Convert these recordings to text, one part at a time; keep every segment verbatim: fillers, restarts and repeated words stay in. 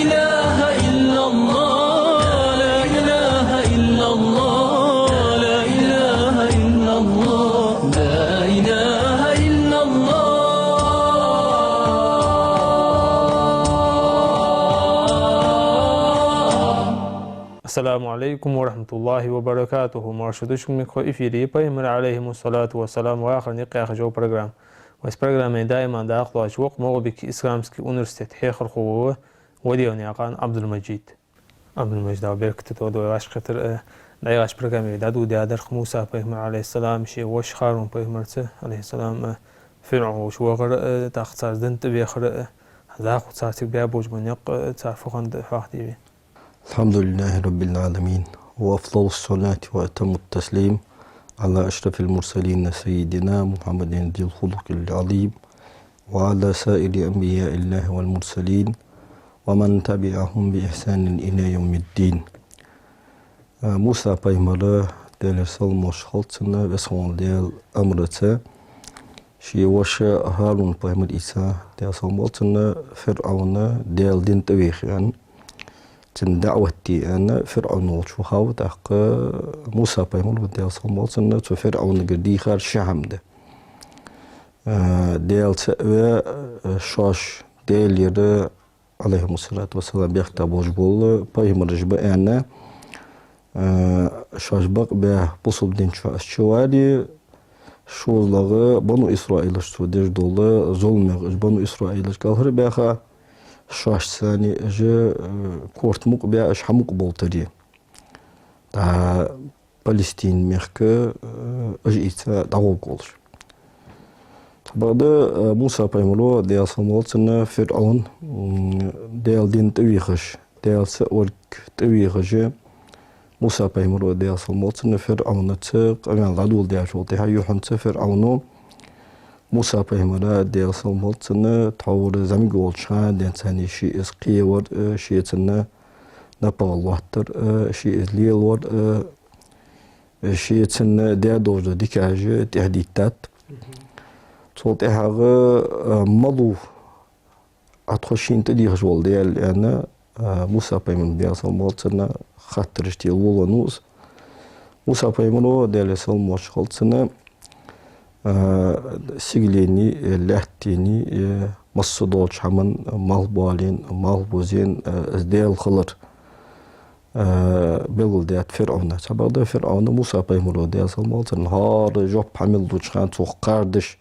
إله إلا الله، لا إله إلا الله، لا إله إلا الله، لا إله إلا الله. السلام عليكم ورحمة الله وبركاته. Марша душкмикхо эфире Пайхамар, عليه الصلاة والسلام, вахара никъ яха жо программа. Вай программе даиман дакъа лоацаш ва-кх МагӀалбика исламский университет хьехархо ва, Вадиев Никъан Ӏабдул-Мажид. Ӏабдул-Мажид, Дала беркате долда вай вӀашагӀкхетар. Э, дӀаяхача программе дӀадоладаьдар-кх Муса пайхамар, عليه السلام, ший воша Харун пайхамарца, عليه السلام, э, ФирӀавн волча вахар, э, тӀаккха царца дина тӀавехар, э, дӀахо царца баь болаш бола никъ, э, цар фу хиннад хьоахадийве. الحمد لله رب العالمين، وأفضل الصلاة وأتم التسليم على أشرف المرسلين سيدنا محمد ذي الخلق العظيم، وعلى سائر أنبياء الله والمرسلين، ومن تبعهم بإحسان إلى يوم الدين. Э, Муса пайхамар, Даьлера салам-моаршал хилда цунна, Веза хинна вола Даьла амарца, ший воша Харун пайхамар ийца, Даьлера салам хилда цунна, ФирӀавн Даьла дина тӀавеха аьнна, цунна даӀват де аьнна, ФирӀавн волча вахав. ТӀаккха Муса пайхамаро, Даьлера салам хилда цунна, цу ФирӀавнагара дийхар ши хӀама да. Э, Даьлаца а ваь, э, шоаш Даьлагара, عليهم الصلاة والسلام, бехктагӀа болаш бола пайхамараш ба аьнна, э, шоаш бакъ баь, бусалба дина чу уж чувале, шозлагӀа бану Исраилашта цо деш дола зуламех уж бану Исраилаш кӀалхарбаьха, шоашца цхьана уж, э, корта мукъабаь, уж хьамукъабовлийтаре. ТӀаккха Палестина мехка, э, уж ийца дӀагӀоргволаш. Цхьабакъда, э, Муса пайхамаро, Даьлера салам хилда цунна, ФирӀавн, м, Даьла дина тӀавехаш, Даьлаца а верг тӀавехаш, Муса пайхамаро, Даьлера салам хилда цунна, ФирӀавнаца къамаьл дӀадоладаьчул тӀехьагӀа, юххьанца ФирӀавно Муса пайхамара, Даьлера салам хилда цунна, тхьовра зӀамига волча хана денз цхьана ший из кхевар, э, ший цунна напагӀа лоаттар, э, ший из лелавар, э, ший цунна даь долаш дола дикаш тӀехьадиттад. Цул тӀехьагӀа, э, малув Ӏа тхо шийна тӀадехаш вола Даьла, аьнна, э, Муса пайхамарга, Даьлера салам хилда цунна, хаттараш тӀа луланус. Муса пайхамаро, Даьлера салам-моаршал хилда цунна, э, сигаленеи, э, лаьттанеи, э, массадолча хӀаман, э, малхбоален, малхбузен, э, из Даьла хилар, э, белгалдаьд ФирӀавна. Цхьабакъда ФирӀавн Муса пайхамаро, Даьлера салам хилда цунна, хӀара жоп хьа мел луча хана цох кхардаш,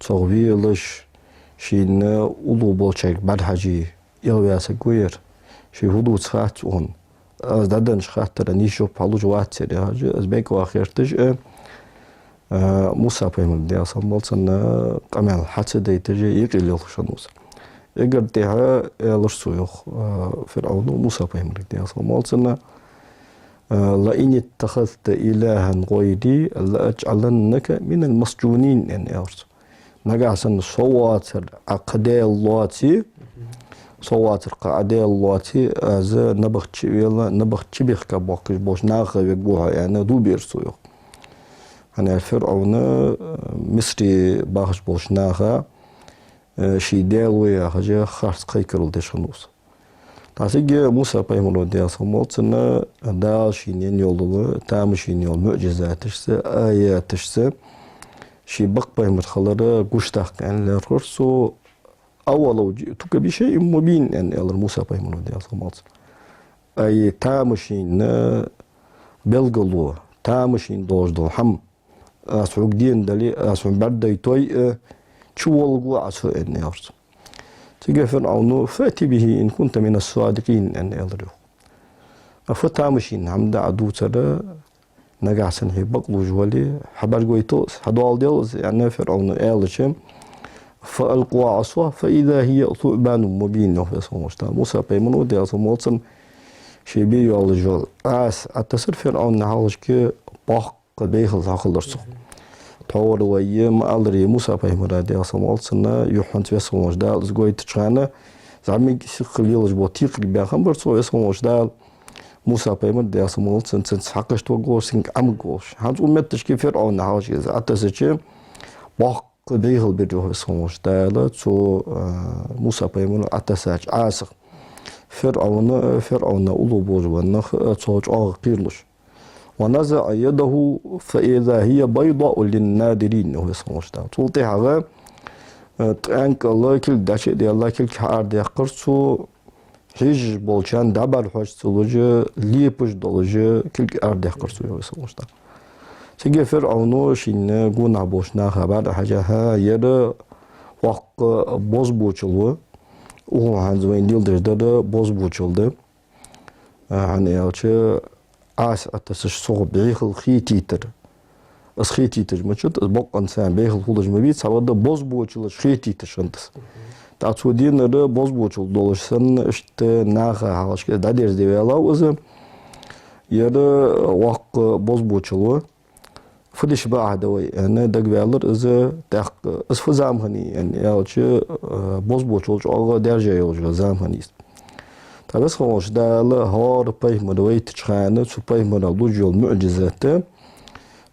цох велаш, шийна уллув болчаьрга бӀарахьаже, эгӀаваьсаг ва ер, ше фу дувц хац укхунна. Аз дӀаденнача хаттара нийса жоп хьалуш вац ер, яхаш, из бегӀа ваха гӀерташ, э, э, Муса пайхамарга, Даьлера салам хилда цунна, къамаьл хьа ца дайташ, юкъе лелхаш хиннав из. Эггара тӀехьа аьлар цо, йоах, э, ФирӀавно Муса пайхамарга, Даьлера салам хилда цунна, э: «لئن اتخذت إلها غيري لأجعلنك من المسجونين», аьнна, аьлар цо. Нагахьа санна со воацар Ӏа кхы даьла лоаце, со воацар кхы Ӏа даьла лоаце, аз набахта чу а велла, набахта чу бехка боахкаш болча нахах вергва хьо, аьнна, дув бир цо, йоах. ХӀана аьлча ФирӀавн, э, Мисре бахаш болча наха, э, ший даьла ва яхаш, харц кхайкарал деш хиннав из. ТӀаккха цига Муса пайхамаро, Даьлера салам хилда цунна, Дала шийна енна йола тамашийна йола муӀжизаташца, аяташца ший бакъ пайхамар хилар гучадаккха аьнна лаьрхӀар цо. «أولو جئتك بشيء مبين», аьнна, аьлар Муса пайхамаро, Даьлера салам хилда цунна. Ай, тамашийна белгало, тамашийна долаш дола хӀама аз хьога денна дале, аз хьона бӀаргадайтой, э, чуволларгва Ӏа со, аьнна, аьлар цо. Цига ФирӀавно: «فأت به إن كنت من الصادقين», аьнна, аьлар, йоах. А фу тамашийна хӀама да Ӏа дувцар, нагахьа санна хье бакълувш вале, хьабӀаргагойтал из, хьадоаладел из, аьнна, ФирӀавно аьлча, «فألقى عصاه فإذا هي ثعبان مبين», йоах Веза хинна волча Дала Муса пайхамарга, Даьлера салам хилда цунна, ше бе йоаллаш йола Ӏаса Ӏотессар ФирӀавна хьалхашка, боккха бӀехал хьахилар цох. Тхьовра вай ма аллара, Муса пайхамара, Даьлера салам хилда цунна, юххьанца Веза хинна волча Дала из гойтача хана, зӀамига сихха лелаш бола текхарг баь хиннабар цох Веза хинна волча Дала. Муса пайхамар, Даьлера салам хилда цунна, цунца хьакхашта варгволаш, цунга Ӏомаваргволаш. ХӀанз укх метташка ФирӀавна хьалхашка из Ӏотессача, боккха бӀехал бир, йоах Веза хинна волча Дала, цу, а, Муса пайхамара Ӏотессача Ӏасах. ФирӀавна, ФирӀавна уллув болаш бола нах цо чӀоагӀа кхералуш. «ونزع يده فإذا هي بيضاء للناظرين», йоах Веза хинна волча Дала. Цул тӀехьагӀа, э, ткъаьнкал кулг дӀачу а даьлла, кулг хьаарадаьккхар цо, хьежаш болчарна дӀабӀарахьожаш ца луш, лепаш долаш, кулг арадаьккхар цо, йоах Веза хинна волча Дала. Цига ФирӀавно шийна гонахьа болча наха бӀарахьежача: «ХӀа, ер воккха бозбуанчал ва, укхо хӀанз вайна леладеш дар бозбуанчал да. А, хӀана аьлча, Ӏаса Ӏотессаш сох бӀехал хетийтар. Аз хетийташ ма дац, аз бокъонца бӀехал хулаш ма вий, цхьабакъда бозбуанчалаш хетийташ хиннад аз. ТӀаккха цо денар бозбуанчал долаш санна, иштта наха хьалхашка дӀадерзаде ваьлав из. Ер воккха бозбуанчал ва. Фу деш ба Ӏа, хӀа, вай?» — аьнна, дагаваьлар из. ТӀаккха: «Из фу зама хиннай?» — аьнна аьлча, э, бозбуанчал чӀоагӀа даьржа йолаш йола зама хиннай из. ТӀаккха Веза хинна волча Дала хӀара пайхамар вайтача хана цу пайхамара луш йола муӀжизат,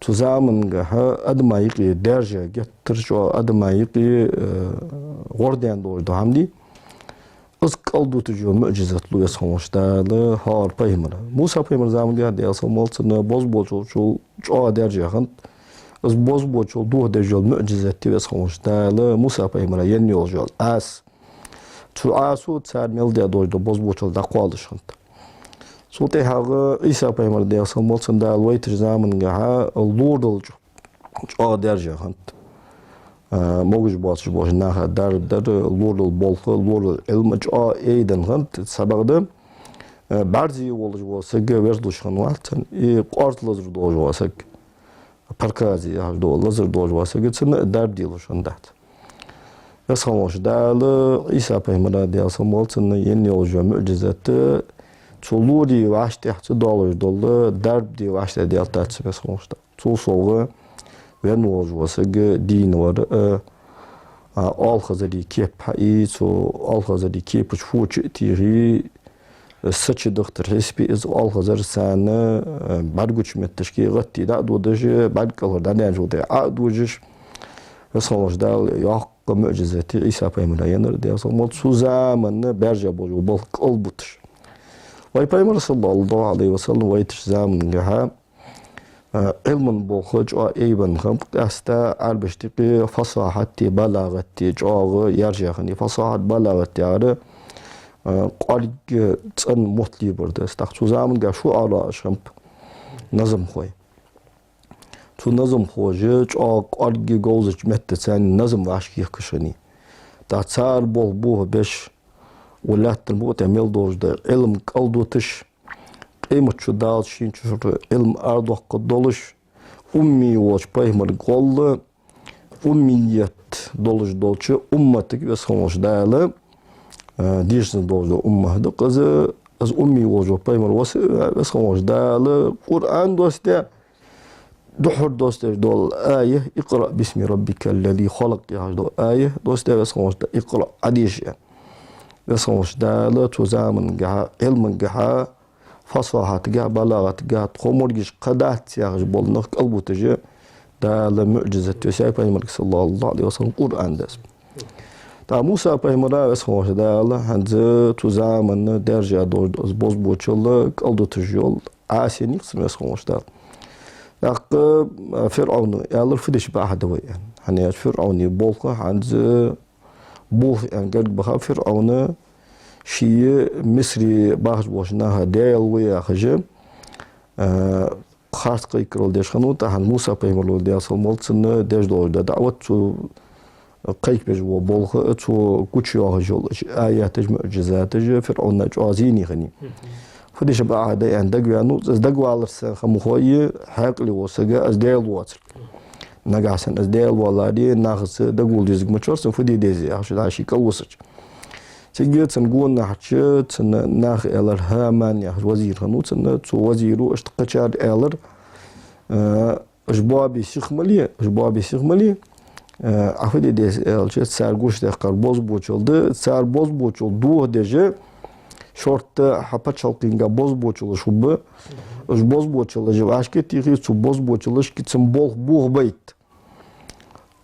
цу замангахьа адама юкъе даьржа, геттара чӀоагӀа адама юкъе, э, гӀордаьнна долаш дола хӀама дий, из кӀалдуташ йола муӀжизат лу Веза хинна волча Дала хӀара пайхамара. Муса пайхамара замангахьа, Даьла салам хилда цунна, бозбуанчал чӀоагӀа даьржа хиннад. Из бозбуанчал дохадеш йола муӀжизат Веза хинна волча Дала Муса пайхамара енна йолаш йола Ӏаса. Цу Ӏасо цар мел даь долаш дола бозбуанчал дӀакхоалаш хиннад. Цул тӀехьагӀа Ӏийса пайхамар, Даьла салам хилда цунна, Дала вайтача замангахьа лорадала чӀо-, чӀоагӀа даьржа хиннад. А, могаш боацаш болча наха дарба дар, лорадала болх, лорадала Ӏилма чӀоагӀа айденна хиннад, цхьабакъда, а, бӀарзе волаш вола саг верзалуш хиннавац царна, и къорта лазар долаш вола саг, проказа яхаш дола, лазар долаш вола саг, цунна дарба делуш хиннадац. Веза хинна волча Дала Ӏийса пайхамара, Даьла салам хилда цунна, енна йолаш йола муӀжизат, цо лорае вӀаштӀехьа ца доалаш дола дарба де вӀаштӀехьа даьлийтац Веза хинна волча Дала. Цул совгӀа венна волаш вола саг дийна вар, а, а, оалхазарий кеп хьаий, цу оалхазарий кепача фоча а техий, са чу дахийтар хьисапе из оалхазар, царна, а, бӀаргагуча метташка гӀатте дӀа а додаш, бӀарга кӀалхара дӀадаьнначул тӀехьа Ӏо а дожаш, Веза хинна волча Дала йоккха муӀжизат Ӏийса пайхамара еннар, Даьла салам хилда цунна, цу заман баьржа болаш бола болх кӀалбуташ. Вай пайхамар, саллаллахӀу Ӏалайхи ва саллам, вайтача замангахьа, а, Ӏилман болх чӀоагӀа айбенна хиннаб, къаьстта Ӏарбашта юкъе фасахьати балагӀати чӀоагӀа яьржа хиннай. Фасахьат, балагӀат яхар, а, кӀоарга, цӀена мотт лебар да из. ТӀаккха цу замангахьа шуӀараъаш хиннаб, назамхой. Цу назамхоша чӀоагӀа кӀоарга говзача меттаца царна назам вӀашагӀкхийташ хиннай. ТӀаккха цар болх бохабеш, укх лаьттан букъа тӀа мел долаш дола Ӏилма кӀалдуташ, къематди даллалца шийна чура Ӏилма арадоаккхаргдолаш, умми волча пайхамарга гӀолла, уммият долаш долча умматага Веза хинна волча Дала, а, дешаза долаш дола уммат да-кх из, из умми волаш вола пайхамар вац Веза хинна волча Дала Къуръан доссадаь, духхьал доссадеш дола аят, «اقرأ باسم ربك الذي خلق» яхаш дола аят доссадаь Веза хинна волча Дала, «اقرأ», Ӏодеша аьнна. Веза хинна волча Дала цу замангахьа, Ӏилмангахьа, фасахьатагахьа, балагӀатагахьа тхо моргаш кхы дац яхаш бола нах кӀалбуташ, Дала муӀжизат доссай пайхамарга, саллаллахӀу Ӏалайхи ва саллам, Къуръан да из. ТӀаккха Муса пайхамара Веза хинна волча Дала хӀанз цу заман даьржа долаш дола из бозбуанчал кӀалдуташ йола Ӏаса еннай-кх цунна Веза хинна волча Дала. ТӀаккха, а, ФирӀавна аьлар: «Фу деш ба Ӏа, хӀа, вай?» — аьнна. ХӀана аьлча ФирӀавна болх хӀанз бохаб аьнна гарга баха ФирӀавна, ший Мисре бахаш болча наха даьла ва яхаш, а, харц кхайкарал деш хиннав, тахан Муса пайхамара, Даьла салам хилда цунна, деш долаш дола даӀват, цо кхайкабеш бола болх, цо гучайоахаш йола аяташ, муӀжизаташ ФирӀавна чӀоагӀа зене хиннай. «Фу деш ба Ӏа, хӀа, вай?» — аьнна дагаваьннав из. Из дагаваларца хинна ма хой, хьаькъале вола саг из даьла воацар. Нагахьа санна из даьла валаре, нахаца дагавола дезарг ма дар цунна, фу де деза яхаш, дӀа ший кӀалвусача. Цига цун гонахьарча, цун наха аьлар, Хьаман яхаш вазир хиннав цун, цу вазиро иштта кхычар аьлар, а, уж боабий сиха ма ле, уж боабий сиха ма ле, а, Ӏа фу де деза аьлча, цар гучадаьккхар бозбуанчал да, цар бозбуанчал дохадеш, шортта хьа паччахьалкхенга бозбуанчалаш хургба, уж бозбуанчалаш вӀашка техе, цу бозбуанчалашка цун болх бохабайта.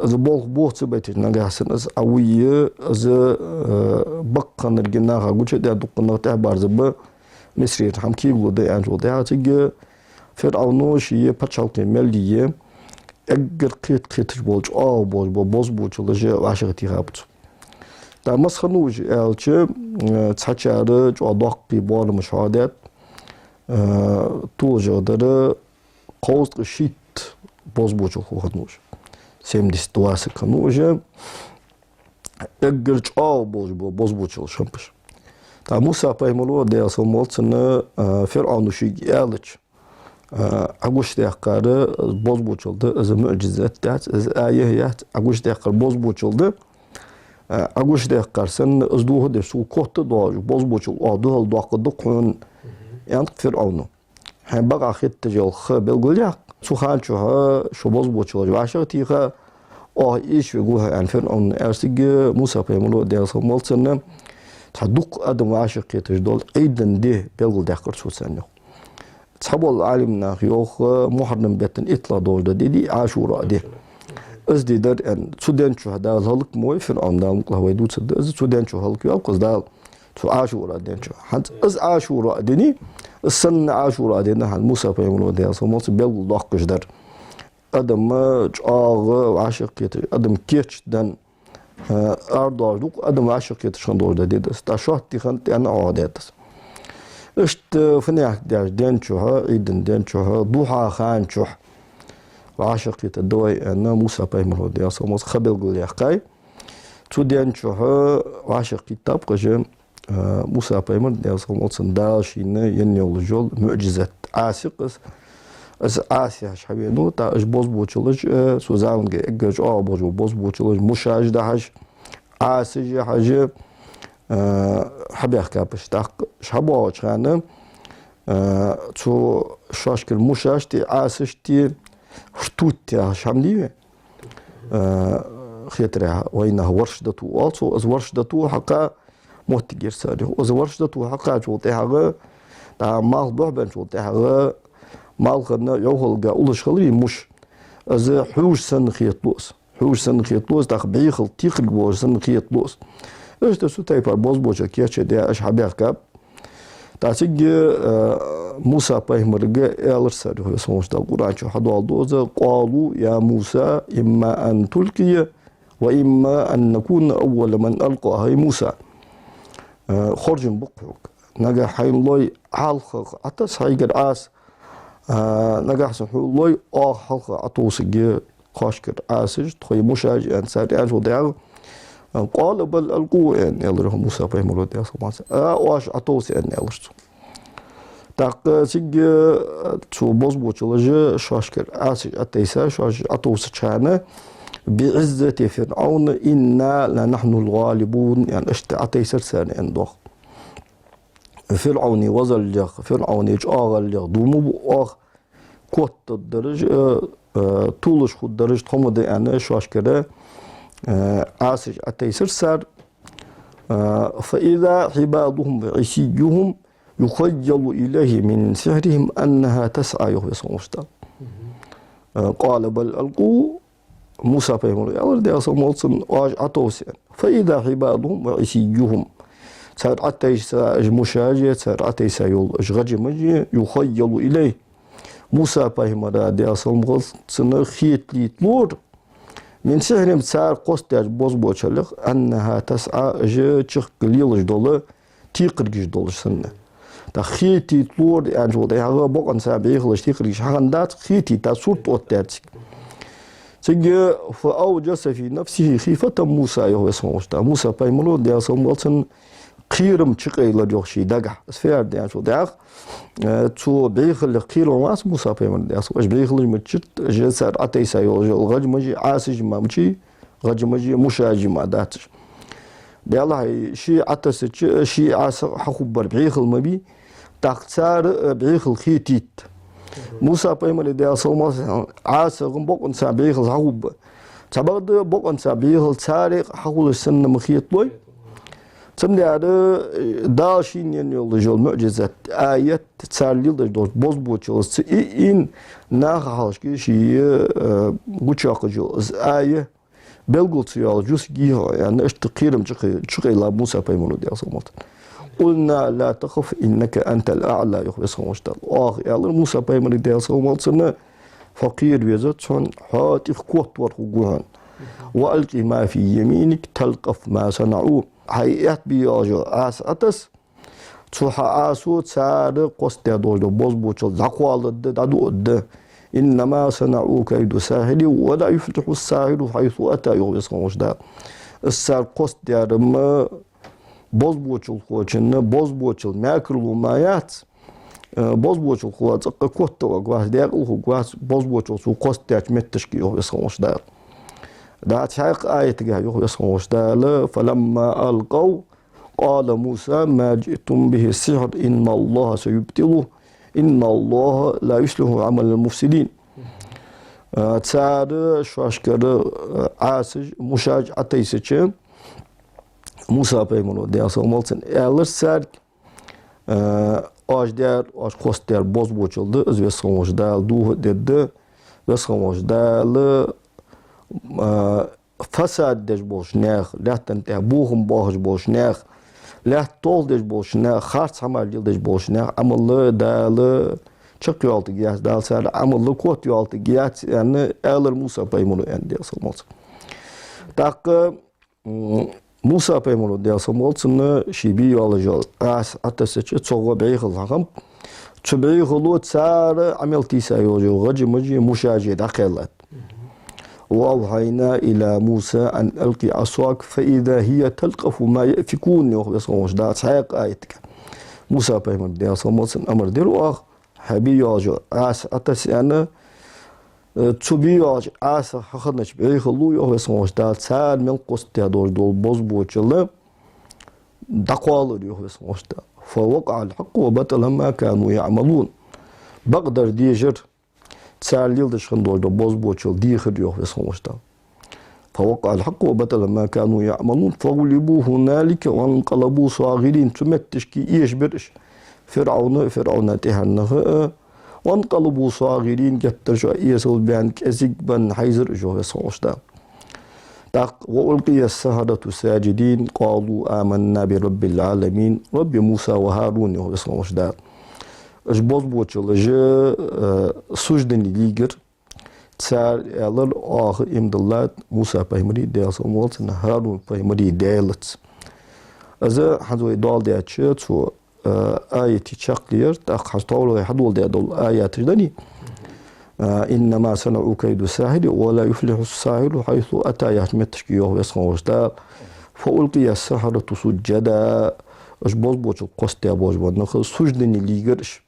из болх бохац байташ нагахь санна из Ӏавуйи, из, э, баккханарги наха гуча тӀа дуккха нах тӀехьабарзаб Мисрера хӀама кегалу да аьнначул тӀехьагӀа цига ФирӀавно ший паччахьалкхе мел дие, эггара кхета-кхеташ бола чӀоагӀа болаш бола бозбуунчалаш вӀашагӀтехаб цо. ТӀаккха масса хиннав уж аьлча, э, цхьачар чӀоагӀа доккхий боарамаш хьоахадаьд, э, толашагӀа дар кховзткъа шийтта бозбуунчал хул хиннав уж. Семьдесят два саг хиннав уж. Эггара чӀоагӀа болаш бола бозбуунчалаш хиннаб уж. ТӀаккха Муса пайхамаро, Даьла салам хилда цунна, э, ФирӀавно шийга аьлча, э, Ӏа гучадаьккхар бозбуунчал да, из муӀжизат яц, из аят яц, Ӏа гучадаьккхар бозбуунчал да, э, Ӏа гучадаьккхар санна, из дохадеш цул котта доагӀаш бозбуунчал оаха духьал доаккхаргда-кх хьона, аьннад-кх ФирӀавно. Хьайна бакъахьа хеташ йола ха белгалъяккха. Цу хана чухь шо бозбуунчалаш вӀашагӀтеха, оаха эшавергва хьо, аьнна, ФирӀавно аьлча цига Муса пайхамаро, Даьла салам хилда цунна, цхьа дукха адам вӀашагӀкхеташ дола Ӏийда ди белгалдаьккхар цо царна, йоах. Цхьабола Ӏалимнаха йоах, Мухьаррам бетта иттлагӀа долаш дола ди дий, Ӏашура ди. Из ди дар аьнна, цу ден чухь Дала хӀалак ма вой ФирӀавн, Дала мукъалахь вай дувцаргда из, цу ден чухь хӀалакваьв-кх из Дала цу Ӏашура ден чухь. ХӀанз из Ӏашура дини, из санна Ӏашура дина хӀанз Муса пайхамаро, Даьла салам хилда цунна, белгалдоаккхаш дар. Адам чӀоагӀа вӀашагӀкхеташ, адам кийчдаь, э, арадоагӀаш да-кх адам вӀашагӀкхеташ хинна долаш дола ди да из. ТӀаккха шоатта ди хинна тӀа а оаха даьд из. Иштта фанехк даьча ден чухь, Ӏийда ден чухь, духьа хана чухь вӀашагӀкхетаргда вай, аьнна, Муса пайхамаро, Даьла салам хилда цунна, ха белгалъяьккхай. Цу ден чухь вӀашагӀкхийттаб-кх уж, э, Муса пайхамар, Даьла салам хилда цунна, Дала шийна енна йолаш йола муӀжизат. Ӏаса я-кх из. Из Ӏаса яхьаш хьавенав, тӀаккха уж бозбуунчалаш, э, цу заманга эггара чӀоагӀа болаш бола бозбуунчалаш, мушаш дахьаш, Ӏасаш яхьаш, э, хьабаьхкаб уж. ТӀаккха уж хьабоагӀача хана, э, цу шоашкара мушашта, Ӏасашта ртуть яхаш хӀама дий вай, э, хетарехь, вайнаха воршдату оал цох, из воршдату хьакха моттиг яр цар, йоах. Из воршдату хьакхачул тӀехьагӀа, тӀаккха малх бухьбенначул тӀехьагӀа, малхана йӀовхалга уллаш хиларий муш, из хьувш санна хеталу из. Хьувш санна хеталу из, тӀаккха бӀехал текхарг болаш санна хеталу из. Иштта цу тайпара бозбуунчал кийчдаь уж хьабаьхкаб. ТӀаккха цига, э, Муса пайхамарга аьлар цар, йоах Веза хинна волча Дала Къуръан чу хьадоаладу из: «قالوا يا موسى إما أن تلقي وإما أن نكون أول من ألقى». ХӀай Муса, э, хоржам ба-кх хьога. Нагахь хьайна лой хьалха Ӏотасса хьайгара Ӏаса, э, нагахь санна хьога лой оаха хьалха Ӏотувсаргья тхоашкара Ӏасаш, тхоай мушаш, аьнна, цар аьнначул тӀехьагӀа, «قال بل ألقوا», аьнна, аьлар, йоах, Муса пайхамаро, Даьла салам хилда цунна. А, оаш Ӏотувса, аьнна, аьлар цо. ТӀаккха цига, э, цу бозбуунчалаша шоашкара Ӏасаш Ӏотайса, шоаш Ӏотувсача хана, «بعزة فرعون إنا لنحن الغالبون», аьнна, иштта Ӏотайсар цар, аьнна, доагӀа. ФирӀавна вазаллех, ФирӀавна чӀоагӀаллех дув ма буъ оаха, котдаргдараш, э, э, толаш хургдараш тхо ма да, аьнна, шоашкара, э, Ӏасаш Ӏотайсар цар. Э, «فإذا حبالهم وعصيهم يخيل إليه من سحرهم أنها تسعى», йоах Веза хинна волча Дала. Э, «قال بل ألقوا», Муса пайхамаро аьлар, Даьла салам хилда цунна, оаш Ӏотувса, аьнна. «فإذا حبالهم وعصيهم». Цар Ӏотайса уж мушаш а, цар Ӏотайса йола уж гӀажамаш а, «يخيل إليه». Муса пайхамара, Даьла салам хилда цунна, хеталийталора, «من سحرهم», цар кхоссадеча бозбуунчалех, «أنها تسعى», уж чехка лелаш дола текхаргаш долаш санна. ТӀаккха хетийталора аьнначул тӀехьагӀа бокъонца бӀехалаш, текхаргаш хьахиннадац, хетийта сурт оттадаьд цига. Цига «فأوجس في نفسه خيفة موسى», йоах Веза хинна волча Дала. Муса пайхамаро, Даьла салам хилда цунна, кхерам чукъайлар, йоах, ший дагахь. Из фу яр аьнначул тӀехьагӀа, э, цу бӀехалех кхерам вац Муса пайхамара, Даьла салам хилда цунна. Уж бӀехалаш мичад, уж цар Ӏотайса йола уж гӀажамаш а, Ӏасаш а ма бий, гӀажамаш а, мушаш а ма дац уж. Делахь, ше Ӏотессача, ший Ӏаса хьахургбар бӀехал ма бий, тӀаккха цар а бӀехал хетийт. Муса пайхамара, Даьла салам хилда цунна, Ӏаса гӀум бокъонца бӀехал хьахургба. Цхьабакъда бокъонца бӀехал цар а хьахулаш санна ма хеталой. Цудухьа, э, Дала шийна енна йолаш йола муӀжизат, аят, цар леладеш долча бозбуунчалашца ийна, наха хьалхашка ший, э, гучайоаккхаш йола из аят, белгал ца йоалаш, жусиге хьо, аьнна, иштта кхерам чу кхе-, чукхайла Муса пайхамара, Даьла салам хилда цунна. «قلنا لا تخف إنك أنت الأعلى», йоах Веза хинна волча Дала. Оаха аьлар Муса пайхамарга, Даьла салам хилда цунна, фу кхера везац хьона, хьо тӀех котвар хургва хьона. «وألق ما في يمينك تلقف ما صنعوا». Хьай аьтта бе йоалаш йола Ӏаса Ӏотасса, цу хьа Ӏасо цар кхоссадаь долаш дола бозбуанчал дӀакхоаларгда, дӀадуаргда. «إنما صنعوا كيد ساحر ولا يفلح الساحر حيث أتى», йоах Веза хинна волча Дала. Из цар кхоссадаьр-м бозбуанчалхочун бозбуанчал мекарло мара яц. Э, бозбуанчалхо цӀаккха котваргвац, даькъала хургвац бозбуанчал цо кхоссадаьча метташка, йоах Веза хинна волча Дала. ДӀа цхьаькха аятагахь йоах Веза хинна волча Дала: «فلما ألقوا قال موسى ما جئتم به سحر إن الله سيبطله إن الله لا يصلح عمل المفسدين». Э, цар шоашкара, э, Ӏасаш, мушаш Ӏотайсача, Муса пайхамара, Даьла салам хилда цунна, аьлар царга: «Э, оаш даьр, оаш кхоссадаьр бозбуанчал да, из Веза хинна волча Дала духьал дергда, Веза хинна волча Дала, э, фасад деш болча наьха, лаьттан тӀа бохам боахаш болча наьха, лаьтта толхадеш болча наьха, харц хӀамаш леладеш болча наьха Ӏамал Дала чакхйоалийтаргьяц, Дала цар Ӏамал котйоалийтаргьяц», аьнна, аьлар Муса пайхамара, аьнна, Даьла салам хилда цунна. ТӀаккха, м, Муса пайхамара, Даьла салам хилда цунна, ший бе йоалаш йола Ӏаса Ӏотессача, цох бӀехал хьахиннаб. Цу бӀехало цар Ӏа мел тийса йолаш йола гӀажамаши мушаши дӀакхеллад. «وأوحينا إلى موسى أن ألق عصاك فإذا هي تلقف ما يأفكون», йоах Веза хинна волча Дала цхьаькха аятагахь. Муса пайхамарга, Даьла салам хилда цунна, амар дир оаха, хьай бе йоалаш йола Ӏаса Ӏотесса, аьнна, э, цу бе йоалача Ӏасах хьахиннача бӀехало, йоах Веза хинна волча Дала, цар мел кхоссадаь долаш дола бозбуанчал дӀакхоалар, йоах Веза хинна волча Дала. «فوقع الحق وبطل ما كانوا يعملون». Бакъдар дешар, цар леладеш хинна долаш дола бозбуанчал дехар, йоах Веза хинна волча Дала. «فوقع الحق وبطل ما كانوا يعملون فغلبوا هنالك وانقلبوا صاغرين». Цу метташка эшабир уж. ФирӀавн а, ФирӀавна тӀехьара нах а, «وانقلبوا صاغرين», геттара шоаш эсала баьнна, кӀезига бенна хьайзар уж, йоах Веза хинна волча Дала. ТӀаккха: «وألقي السحرة ساجدين قالوا آمنا برب العالمين رب موسى وهارون», йоах Веза хинна волча Дала. Уж бозбуанчалаш, э, суждане лийгар, цар аьлар: «Оаха иман диллад Муса пайхамари, Даьла салам хилда цунна, ХӀарун пайхамари Даьлаца». Из хӀанз вай доаладаьча цу, э, аята чаккхе яр, тӀаккха хӀанз товрагӀе хьадоладаь дола аяташ да ни. Э, «إنما صنعوا كيد ساحر ولا يفلح الساحر حيث أتى» яхача метташка йоах Веза хинна волча Дала: «فألقي السحرة سجدا». Уж бозбуанчал кхоссадаь болаш бола нах суждане лийгар уж.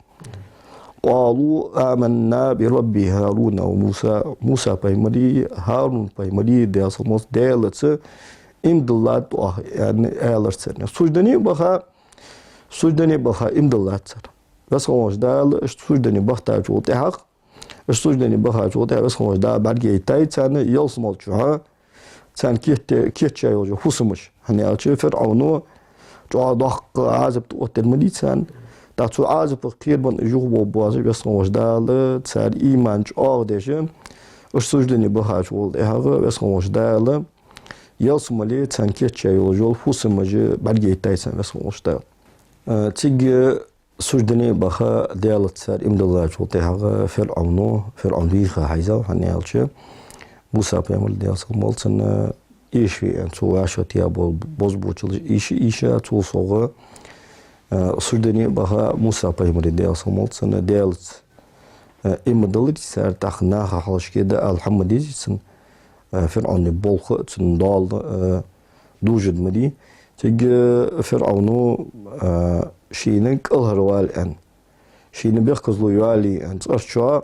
«قالوا آمنا برب هارون وموسى». Муса пайхамари, ХӀарун пайхамари, Даьла салам хилда цунна, Даьлаца иман диллад оаха, аьнна, аьлар цар. Суждане а баха, суждане а баха иман диллад цар. Веза хинна волча Дала, уж суждане бахийтачул тӀехьагӀа, уж суждане бахачул тӀехьагӀа Веза хинна волча Дала бӀаргагойттай царна ялсмала чухьа, царна кет-, кийчъяь йолаш йола фусамаш. ХӀана аьлча ФирӀавно чӀоагӀа доккха Ӏазап тӀаоттадир ма дий царна. ТӀаккха цу Ӏазапах кхерабенна уж юхабовла боацаш, Веза хинна волча Дала цар иман чӀоагӀдеш, уж суждане бахачул тӀехьагӀа Веза хинна волча Дала ялсмале царна кийчъяь йолаш йола фусамаш бӀаргагойттай царна Веза хинна волча Дала. Э, цига суждане а баха, Даьлаца цар иман диллачул тӀехьагӀа ФирӀавно, ФирӀавн вийха хьайзав, хӀана аьлча Муса пайхамар, Даьла салам хилда цунна, эшаве аьнна, цо вӀашагӀтеха бола бозбуанчалаш эша, эша, цул совгӀа, э, суждане а баха Муса пайхамари, Даьла салам хилда цунна, Даьлаца, э, иман диллар цар, тӀаккха наха хьалхашка дӀаала хӀама ма дезий цунна, э, ФирӀавна болх а, цун доал а, э, дужаргда ма дий. Цига ФирӀавно, э, шийна кӀалхарвала аьнна, шийна бехказло йоалае аьнна, цӀерчоа,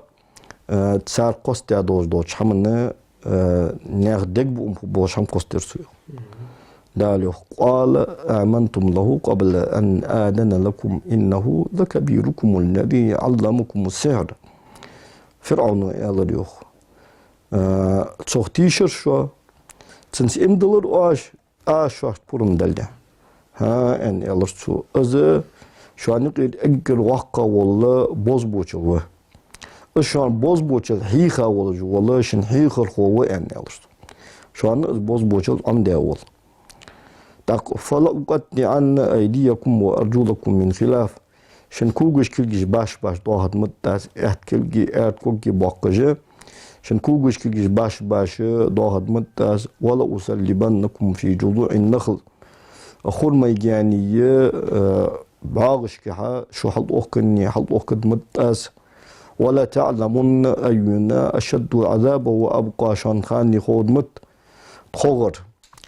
э, цар кхоссадаь долаш долча хӀаманна, э, наьха дегабуам хургболаш хӀама кхоссадир цо, йоах. Дала йоах: «قال آمنتم له قبل أن آذن لكم إنه لكبيركم الذي علمكم السحر». ФирӀавно аьлар, йоах: «Э, цох тийшар шо, цунца иман диллар оаш, аз шоашта пурам далде?» «ХӀаа, — аьнна, аьлар цо, — из шоана юкъера эггара воккхагӀа вола бозбуанчал ва. Из шоана бозбуанчал хьийха волаш вола шун хьехархо ва», — аьнна, аьлар цо. Шоана из бозбуунчалла Ӏомадаь вола. ТӀаккха: «فلأقطعن أيديكم وأرجلكم من خلاف». Шун когаш, кулгаш башха-башха доахаргда-м аз, аьтта кулги, аьрда когги боаккхаш. Шун когаш, кулгаш башха-башха доахаргда-м аз. «ولأصلبنكم في جذوع النخل». Хурмай гаьнай, э, бӀоагӀашкахьа шо хьалтӀаухканне хьалтӀаухкаргда-м аз. «ولتعلمن أينا أشد عذابا وأبقى». Шоана ханне ховргда-м тхогӀар.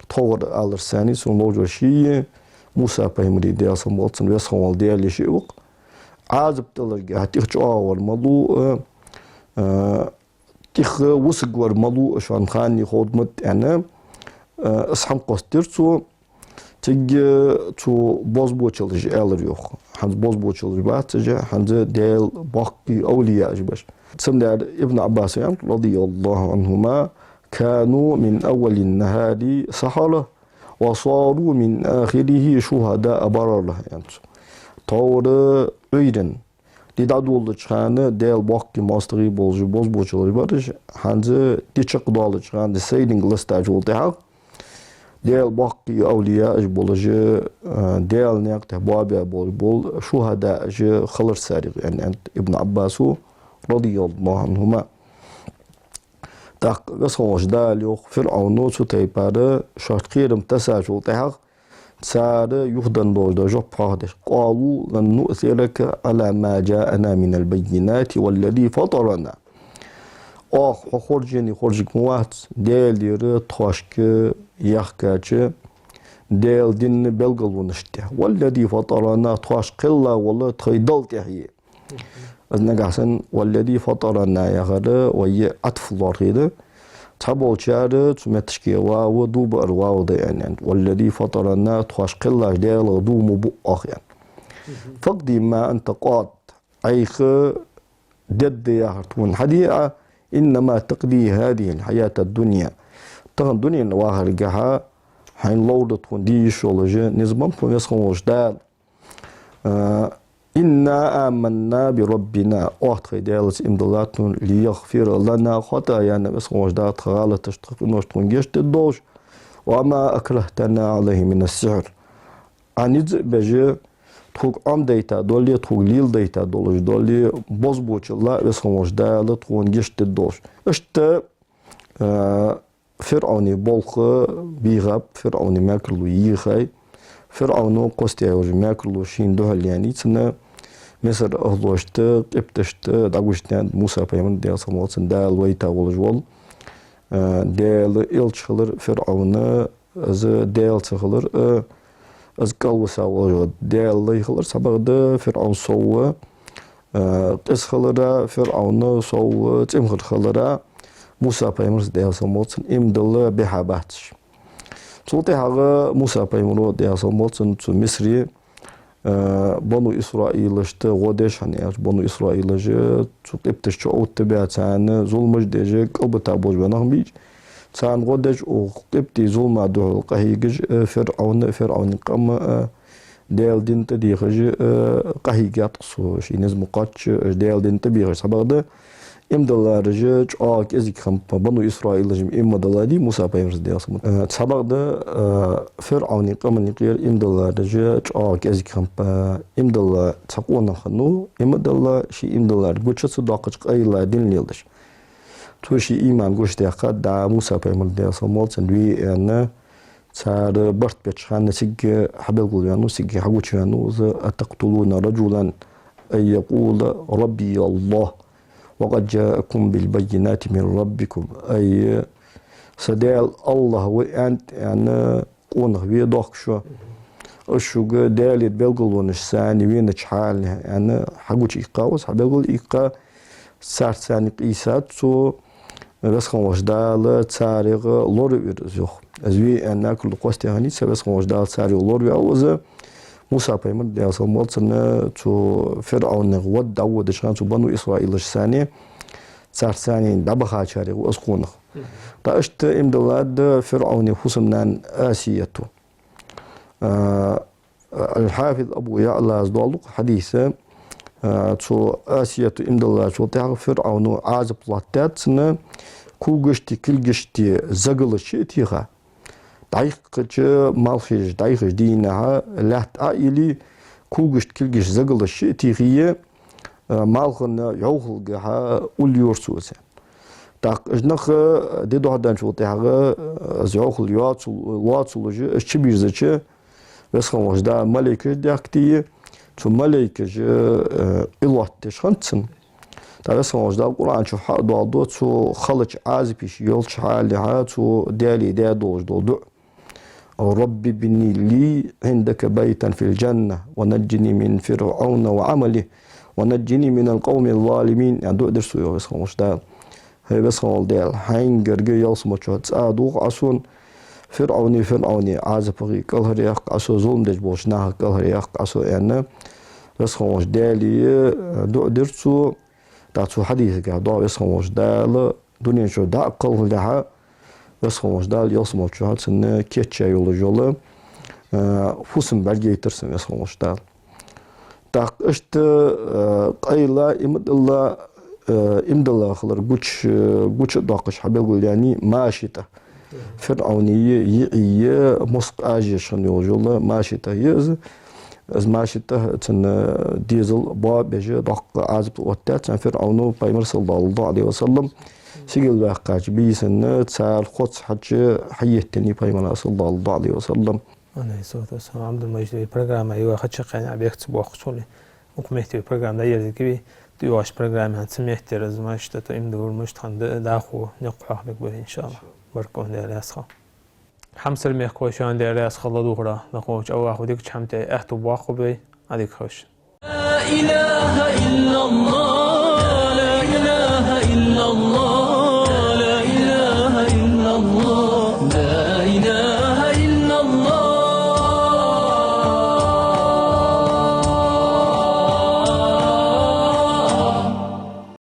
ТхогӀар аларца цхьана цунна ловш вар ший, Муса пайхамара, Даьла салам хилда цунна, веза хинна вола Даьла ший ва-кх. Ӏазап даларгахьа тӀех чӀоагӀа вар малув, э, э, тӀех вусаргвар малув шоана ханне ховргда-м аьнна, э, из хӀама кхоссадир цо. Цига цу бозбуунчаллаша аьлар йоах: «ХӀанз бозбуунчаллаш бац уж, хӀанз Даьла боккхий овлияаш ба уж». Цудухьа Ибн Ӏаббаса аьннад, رضي الله عنهما: «كانوا من أول النهار سحرة وصاروا من آخره شهداء بررة», аьннад цо. Тховра Ӏуйранна ди дӀадолалуча хана Даьла боккхий моастагӀий болаш бозбуунчаллаш бар уж, хӀанз ди чакхдоалача хана сайранга ласташ вола тӀехьагӀа Даьла боккхий овлияаш болаш, э, Даьла наькъа тӀа боабаь болаш бола шухӀадааш хилар царех, аьннад Ибн Ӏаббаса, رضي الله عنهما. ТӀаккха веза хинна волча Дала йоах: ФирӀавно цу тайпара шоашта кхерам тессачул тӀехьагӀа цар юхаденна долаш дола жоп хьоахадеш: «قالوا لن نؤثرك على ما جاءنا من البينات والذي فطرنا». Оаха хьо хоржене хоржаргма вац Даьлагара тхоашка яхкача Даьла дина белгалонашта тӀа. «والذي فطرنا», тхоаш кхелла вола тхоай Далла тӀехьа. Из нагахьа санна «والذي فطرنا» яхар вай Ӏатф лоархӀе да. Цхьаболчар цу метташка вав дув баар вав да аьнна, аьннад. «والذي فطرنا», тхоаш кхеллача Даьлах дув ма буъ оаха, аьнна. «فاقض ما أنت قاض». Ӏайха дергда яхар тхона хьаде Ӏа, «إنما تقضي هذه الحياة الدنيا». Тахан дунен вахаргахьа хьайна ловр да тхона де йиш йолаш низ ба-м тхона, веза хинна волча Дала. Э, «إنا آمنا بربنا», оаха тхоай Даьлаца иман диллад тхона, «ليغفر لنا خطايانا», веза хинна волча Дала тха гӀалаташ, тха къинош тхона гешт дергдолаш, «وما أكرهتنا عليه من السحر». Ӏа низ а беш, тхога Ӏомадайта доле, тхога леладайта долаш доле, бозбуунчалла, веза хинна волча Дала тхона гешт дергдолаш. Иштта, э, ФирӀавна болх бийхаб, ФирӀавна мекарло йийхай. ФирӀавно кхоссаяь йолча мекарло шийна духьал яьннай цунна, Мисар ахӀлошта, къибташта дӀагучадаьннад Муса пайхамар, Даьла салам хилда цунна, Дала вайта волаш вола, э, Даьла элча хилар ФирӀавна, из Даьла ца хилар, э, из кӀалвиса волаш вола Даьла лай хилар, цхьабакъда ФирӀавн сов, э, къиза хилара, ФирӀавн сов цӀимхара хилара, Муса пайхамарца, Даьла салам хилда цунна, иман дилла бӀехабац уж. Цул тӀехьагӀа Муса пайхамаро, Даьла салам хилда цунна, цу Мисаре, э, бану Исраилашта гӀо деш, хӀана аьлча бану Исраилаш цу къибташта чу оттабаь, царна зуламаш деш, кӀалбита болаш бола нах бий уж. Царна гӀо деш, укх къибтий зулама духьал къахьегаш, э, ФирӀавн, ФирӀавна къам, э, Даьла дина тӀадехаш, э, къахьийгад-кх цо, ший низ ма кхоачча, э, Даьла дина тӀабехаш. Цхьабакъда иман диллараш чӀоагӀа кӀезига хиннаб, бану Исраилаш иман ма диллай Муса пайхамарца, Даьла салам хилда цунна. Э, цхьабакъда, э, ФирӀавна къаман юкъера иман диллараш чӀоагӀа кӀезига хиннаб, э, иман дилла цхьа къонах хиннав, иман дилла, ший иман диллар гуча ца доаккхача къайла дин леладеш. Цо ший иман гучадаьккхад, дӀа Муса пайхамарца, Даьла салам хилда цунна, ве аьнна, цар барт беча хана цига хьабелгалваьннав, цига хьагучаваьннав из: «أتقتلون رجلا أن يقول ربي الله وقد جاءكم بالبينات من ربكم». Ай, са Даьла АллахӀ ва аьнна, аьнна, къонах ве доахк шо. Из шуга Даьлагара белгалонаш санна венача хьале, аьнна, хьагучаиккхав из, хьабелгалъиккха. Царца цхьана къийсад цо, веза хинна волча Дала царех лоравир из, йоах. Из ве аьнна мекарло кхоссаяь хиннай цо, веза хинна волча Дала царех лораваьв из. Муса пайхамар, Даьла салам хилда цунна, цу ФирӀавнах вад дӀаводача хана, цу бану Исраилаш санна, царца цхьана дӀабахачарех ва из къонах. ТӀаккха иштта иман диллад ФирӀавна фусам-нана Асията. А, Аль-Хьафиз Абу ЯӀлас доаладу-кх хьадис, а, цу Асията иман диллачул тӀехьагӀа ФирӀавно Ӏазап латтадаьд цунна, Когашта, кулгашта загалаш шиъ а теха, дӀайхача малхаш дӀайхача дийнахьа лаьтта Ӏа а йилле, когашта, кулгашта загалаш шиъ а техе, а, малхана йӀовхалгахьа уллийора цо царна. ТӀаккха уж нах, а, ди дохьаденначул тӀехьагӀа, а, из йӀовхал йоацал-, лоацалуш, уж чубийрзача, Веза хинна волча Дала малейкаш даьхкад, цу малейкаша, э, Ӏилотташ хиннад цунна. ТӀаккха Веза хинна волча Дала Къуръан чу хьадоаладу цу халача Ӏазапаш йолча хьалехьа цо Даьлага даь долаш дола дуӀа: «رب ابن لي عندك بيتا في الجنة ونجني من فرعون وعمله ونجني من القوم الظالمين», — аьнна дуӀа дир цо, йоах Веза хинна волча Дала. ХӀай Веза хинна вола Даьла, хьайна гарга ялсмала чу цӀа дувгӀа Ӏа сона, ФирӀовна, ФирӀовна Ӏазапах кӀалхаръяккха Ӏа со, зулам деш болча нахах кӀалхаръяккха Ӏа со, аьнна, Веза хинна волча Даьлага, э, дуӀа дир цо. ТӀаккха цу хьадисагахь доагӀа Веза хинна волча Дала дунен чу дӀа а кхалхалехьа, Веза хинна волча Дала ялсмала чухьа цунна кийчъяь йолаш йола, э, фусам бӀаргаяйтар цунна Веза хинна волча Дала. ТӀаккха иштта, э, къайла, иман дилла, э, иман дилла хилар гуча, гуча а доаккхаш хьабелгалъяьннай Машитӏа. ФирӀовна йиӀий, мускъ ажеш хинна йолаш йола Машитӏа я из. Из Машитӏа, цун дезал боабеш, доккха Ӏазап оттадаьд цунна ФирӀовно. Пайхамар, саллаллахӀу Ӏалайхи ва саллам, сигала ваьккхача бийсанна цар хоц хьача хьаеттаннай Пайхамара, саллаллахӀу Ӏалайхи ва саллам. Ӏалайхи ссалату вассалам. Ӏабдул-Мажид, вай программа юха хьачакхъяьнна бехк ца боаккхача, хьона укх метте вай программа дӀаерзаргья вай. ТӀайоагӀача программе хьона цу метте ер из Машитӏа иман диллар, мишта хиннад дӀахо никъ хьоахабергба вай, иншааллахӀ. Баркал, Даьла раьза хилва. Хьамсара мехкахой, шоана Даьла раьза хилва духьал. Дукхача АллахӀа дикача хӀаман тӀа аьттув боаккхалба вай. Ӏадика хийла шун. لا إله إلا الله.